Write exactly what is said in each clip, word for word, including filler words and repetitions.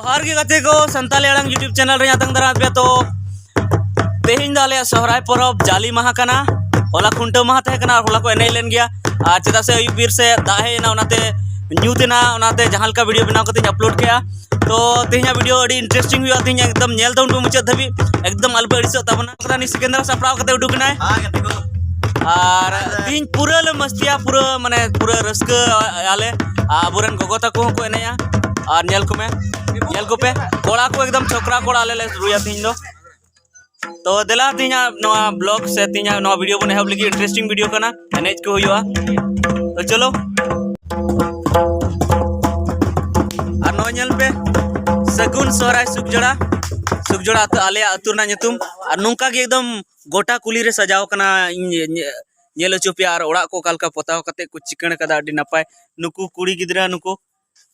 ᱡᱚᱦᱟᱨ ᱜᱮ ᱜᱟᱛᱮ ᱠᱚ, ᱥᱟᱱᱛᱟᱞᱤ ᱟᱲᱟᱝ YouTube ᱪᱮᱱᱮᱞ ᱨᱮ ᱟᱛᱟᱝ ᱫᱟᱨᱟᱢ ᱯᱮ᱾ ᱛᱚ ᱛᱮᱦᱮᱧ ᱫᱚ ᱟᱞᱮᱭᱟᱜ ᱥᱚᱦᱨᱟᱭ ᱯᱚᱨᱚᱵᱽ ᱡᱟᱞᱮ ᱢᱟᱦᱟ ᱠᱟᱱᱟ᱾ ᱦᱚᱞᱟ ᱠᱷᱩᱱᱴᱟᱹᱣ ᱢᱟᱦᱟ ᱛᱟᱦᱮᱸ ᱠᱟᱱᱟ ᱟᱨ ᱦᱚᱞᱟ ᱠᱚ ᱮᱱᱮᱡ ᱞᱮᱱ ᱜᱮᱭᱟ᱾ ᱟᱨ ᱪᱮᱫᱟᱜ ᱥᱮ ᱟᱹᱭᱩᱵ ᱵᱮᱨ ᱥᱮ ᱫᱟᱜ ᱦᱮᱡ ᱮᱱᱟ, ᱚᱱᱟᱛᱮ ᱧᱩᱛ ᱮᱱᱟ, ᱚᱱᱟᱛᱮ ᱡᱟᱦᱟᱸ ᱞᱮᱠᱟ ᱵᱷᱤᱰᱤᱭᱳ ᱵᱮᱱᱟᱣ ᱠᱟᱛᱮᱧ ᱟᱯᱞᱳᱰ ᱠᱮᱜᱼᱟ᱾ ᱛᱚ ᱛᱮᱦᱮᱧᱟᱜ ᱵᱷᱤᱰᱤᱭᱳ ᱟᱹᱰᱤ ᱤᱱᱴᱟᱨᱮᱥᱴᱤᱝ ᱦᱩᱭᱩᱜᱼᱟ, ᱛᱮᱦᱮᱧ ᱮᱠᱫᱚᱢ ᱧᱮᱞ ᱛᱟᱵᱚᱱ ᱯᱮ ᱢᱩᱪᱟᱹᱫ ᱫᱷᱟᱹᱵᱤᱡ, ᱮᱠᱫᱚᱢ ᱟᱞᱚᱯᱮ ᱟᱹᱲᱤᱥᱚᱜ ᱛᱟᱵᱚᱱᱟ᱾ ᱱᱤᱥ ᱥᱤᱠᱟᱱᱫᱟᱨ ᱥᱟᱯᱲᱟᱣ ᱠᱟᱛᱮ ᱩᱰᱩᱠ ᱮᱱᱟᱭ᱾ ᱦᱮᱸ ᱜᱟᱛᱮ ᱠᱚ᱾ ᱟᱨ ᱛᱮᱦᱮᱧ ᱯᱩᱨᱟᱹ ᱞᱮ ᱢᱟᱥᱛᱤᱭᱟ, ᱯᱩᱨᱟᱹ ᱢᱟᱱᱮ ᱯᱩᱨᱟᱹ ᱨᱟᱹᱥᱠᱟᱹ ᱟᱞᱮ᱾ ᱟᱨ ᱟᱵᱚᱨᱮᱱ ᱜᱚᱜᱚ ᱛᱟᱠᱚ ᱦᱚᱸᱠᱚ ᱮᱱᱮᱡᱼᱟ᱾ ᱟᱨ ᱧᱮᱞ ᱠᱚᱢᱮ, ᱧᱮᱞ ᱠᱚᱯᱮ, ᱠᱚᱲᱟ ᱠᱚ ᱮᱠᱫᱚᱢ ᱪᱷᱚᱠᱨᱟ ᱠᱚᱲᱟ ᱟᱞᱮ ᱞᱮ ᱨᱩᱭᱟ ᱛᱮᱦᱮᱧ ᱫᱚ᱾ ᱛᱚ ᱫᱮᱞᱟ ᱛᱮᱦᱮᱧᱟᱜ ᱱᱚᱣᱟ ᱵᱞᱚᱜ ᱥᱮ ᱛᱮᱦᱮᱧᱟᱜ ᱱᱚᱣᱟ ᱵᱷᱤᱰᱤᱭᱳ ᱵᱚᱱ ᱮᱦᱚᱵ ᱞᱟᱹᱜᱤᱫ, ᱤᱱᱴᱟᱨᱮᱥᱴᱤᱝ ᱵᱷᱤᱰᱤᱭᱳ ᱠᱟᱱᱟ, ᱮᱱᱮᱡ ᱠᱚ ᱦᱩᱭᱩᱜᱼᱟ᱾ ᱛᱚ ᱪᱚᱞᱚ᱾ ᱟᱨ ᱱᱚᱜᱼᱚᱭ ᱧᱮᱞ ᱯᱮ, ᱥᱟᱹᱜᱩᱱ ᱥᱚᱦᱨᱟᱭ ᱥᱩᱠᱡᱚᱲᱟ, ᱥᱩᱠᱡᱚᱲᱟ ᱟᱹᱛᱩ, ᱟᱞᱮᱭᱟᱜ ᱟᱹᱛᱩ ᱨᱮᱱᱟᱜ ᱧᱩᱛᱩᱢ᱾ ᱟᱨ ᱱᱚᱝᱠᱟ ᱜᱮ ᱮᱠᱫᱚᱢ ᱜᱚᱴᱟ ᱠᱩᱞᱦᱤ ᱨᱮ ᱥᱟᱡᱟᱣ ᱠᱟᱱᱟ, ᱤᱧ ᱧᱮ-, ᱧᱮ-, ᱧᱮᱞ ᱦᱚᱪᱚ ᱯᱮᱭᱟ᱾ ᱟᱨ ᱚᱲᱟᱜ ᱠᱚ ᱚᱠᱟ ᱞᱮᱠᱟ ᱯᱚᱛᱟᱣ ᱠᱟᱛᱮ ᱠᱚ ᱪᱤᱠᱟᱹᱬ ᱠᱟᱫᱟ, ᱟᱹᱰᱤ ᱱᱟᱯᱟᱭ᱾ ᱱᱩᱠᱩ ᱠᱩᱲᱤ ᱜᱤᱫᱽᱨᱟᱹ, ᱱᱩᱠᱩ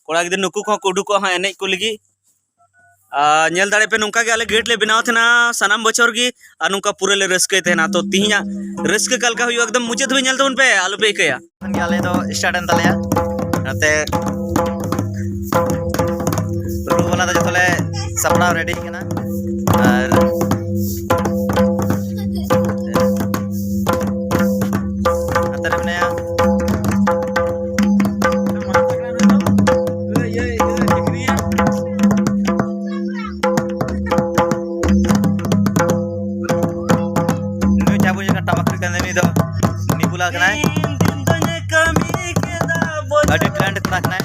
ᱠᱚᱲᱟ ᱜᱤᱫᱽᱨᱟᱹ, ᱱᱩᱠᱩ ᱠᱚᱦᱚᱸ ᱠᱚ ᱩᱰᱩᱠᱚᱜᱼᱟ ᱦᱟᱸᱜ ᱮᱱᱮᱡ ᱠᱚ ᱞᱟᱹᱜᱤᱫ᱾ ᱟᱨ ᱧᱮᱞ ᱫᱟᱲᱮ ᱯᱮ, ᱱᱚᱝᱠᱟ ᱜᱮ ᱟᱞᱮ ᱜᱮᱴ ᱞᱮ ᱵᱮᱱᱟᱣ ᱛᱟᱦᱮᱱᱟ ᱥᱟᱱᱟᱢ ᱵᱚᱪᱷᱚᱨ ᱜᱮ, ᱟᱨ ᱱᱚᱝᱠᱟ ᱯᱩᱨᱟᱹ ᱞᱮ ᱨᱟᱹᱥᱠᱟᱹᱭ ᱛᱟᱦᱮᱱᱟ᱾ ᱛᱚ ᱛᱤᱦᱤᱧᱟᱜ ᱨᱟᱹᱥᱠᱟᱹ ᱚᱠᱟ ᱞᱮᱠᱟ ᱦᱩᱭᱩᱜᱼᱟ, ᱮᱠᱫᱚᱢ ᱢᱩᱪᱟᱹᱫ ᱫᱷᱟᱹᱵᱤᱡ ᱧᱮᱞ ᱛᱟᱵᱚᱱ ᱯᱮ, ᱟᱞᱚ ᱯᱮ ᱤᱠᱟᱹᱭᱟ᱾ ᱠᱷᱚᱱ ᱜᱮ ᱟᱞᱮ ᱫᱚ ᱥᱴᱟᱨᱴ ᱮᱱ ᱛᱟᱞᱮᱭᱟ᱾ ᱱᱚᱛᱮ ᱨᱩ ᱵᱟᱞᱟ ᱫᱚ ᱡᱚᱛᱚ ᱞᱮ ᱥᱟᱯᱲᱟᱣ ᱨᱮᱰᱤ ᱠᱟᱱᱟ᱾ ᱟᱨ ᱱᱚᱛᱮ ᱨᱮ ᱢᱮᱱᱟᱭᱟ᱾ ᱱᱩᱭ ᱡᱟᱦᱟᱸ ᱵᱚᱱ ᱧᱮᱞ ᱠᱟᱱ ᱴᱟᱢᱟᱠ ᱨᱩᱭ ᱠᱟᱱ ᱱᱩᱭ ᱫᱚ ᱱᱤᱵᱩᱞᱟ ᱠᱟᱱᱟᱭ᱾ ᱟᱹᱰᱤ ᱴᱮᱞᱮᱱᱴ ᱠᱚᱲᱟ ᱠᱟᱱᱟᱭ᱾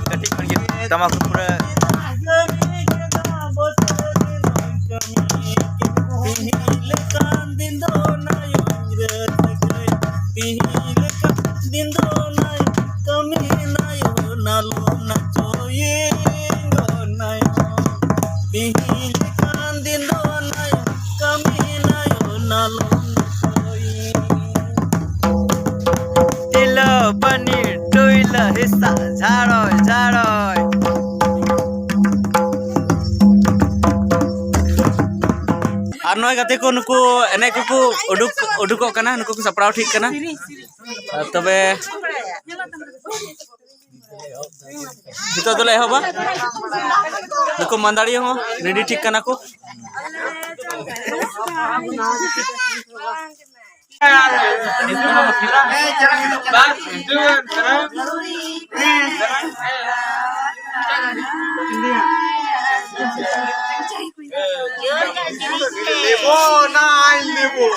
ᱠᱟᱹᱴᱤᱡ ᱠᱷᱚᱱ ᱜᱮ ᱴᱟᱢᱟᱠ ᱨᱩ ᱯᱩᱨᱟᱹ᱾ ᱛᱤᱦᱤᱧ ᱞᱮᱠᱟᱱ ᱫᱤᱱ ᱫᱚ ᱱᱟᱭ ᱠᱟᱹᱢᱤ ᱱᱟᱭ ᱱᱟᱞᱚ ᱱᱟᱪᱚᱭᱮ ᱜᱚ ᱱᱟᱭ᱾ ᱛᱤᱦᱤᱧ ᱞᱮᱠᱟᱱ ᱫᱤᱱ ᱫᱚ ᱱᱟᱭ ᱠᱟᱹᱢᱤ ᱱᱟᱭ ᱱᱟᱞᱚ ᱱᱟᱪᱚᱭᱮ᱾ ᱴᱤᱞᱟᱹ ᱯᱟᱹᱱᱤ ᱴᱩᱭᱞᱟᱹ ᱦᱤᱥᱟ ᱡᱷᱟᱲᱚᱭ ᱡᱷᱟᱲᱚᱭ᱾ ᱟᱨ ᱱᱚᱜᱼᱚᱭ ᱜᱟᱛᱮ ᱠᱚ, ᱱᱩᱠᱩ ᱮᱱᱮᱡ ᱠᱚᱠᱚ ᱩᱰᱩᱠ, ᱩᱰᱩᱠᱚᱜ ᱠᱟᱱᱟ, ᱱᱩᱠᱩ ᱠᱚ ᱥᱟᱯᱲᱟᱣ ᱴᱷᱤᱠ ᱠᱟᱱᱟ᱾ ᱟᱨ ᱛᱚᱵᱮ ᱱᱤᱛᱚᱜ ᱫᱚᱞᱮ ᱮᱦᱚᱵᱟ᱾ ᱱᱩᱠᱩ ᱢᱟᱱᱫᱟᱲᱤᱭᱟᱹ ᱦᱚᱸ ᱨᱮᱰᱤ ᱴᱷᱤᱠ ᱠᱟᱱᱟ ᱠᱚ᱾ ᱞᱮᱵᱩ, ᱱᱟᱭ ᱞᱮᱵᱩ᱾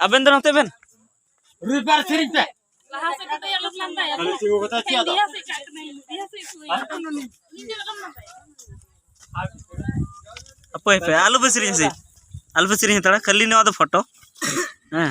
ᱟᱵᱮᱱ ᱫᱚ ᱱᱚᱛᱮ ᱵᱮᱱ᱾ ᱨᱩᱭᱵᱟᱨ ᱥᱮᱨᱮᱧ ᱯᱮ᱾ ᱞᱟᱦᱟ ᱥᱮᱫ ᱠᱟᱹᱴᱤᱡ ᱟᱞᱚᱢ ᱞᱟᱸᱫᱟᱭᱟ᱾ ᱠᱷᱟᱹᱞᱤ ᱛᱤᱸᱜᱩ ᱠᱟᱛᱮ ᱪᱮᱫ ᱟᱫᱚ? ᱞᱟᱦᱟ ᱥᱮᱫ ᱠᱟᱹᱴᱤᱡ, ᱞᱟᱦᱟ ᱥᱮᱫ ᱠᱚ ᱤᱭᱟᱹ᱾ ᱤᱧ ᱫᱚ ᱟᱞᱚᱢ ᱞᱟᱸᱫᱟᱭᱟ᱾ ᱦᱟᱯᱳᱭ ᱦᱟᱯᱳᱭ, ᱟᱞᱚ ᱯᱮ ᱥᱮᱨᱮᱧᱟ ᱥᱮ᱾ ᱟᱞᱚ ᱯᱮ ᱥᱮᱨᱮᱧ ᱦᱟᱛᱟᱲᱟ, ᱠᱷᱟᱹᱞᱤ ᱱᱚᱣᱟ ᱫᱚ ᱯᱷᱳᱴᱳ᱾ ᱦᱮᱸ᱾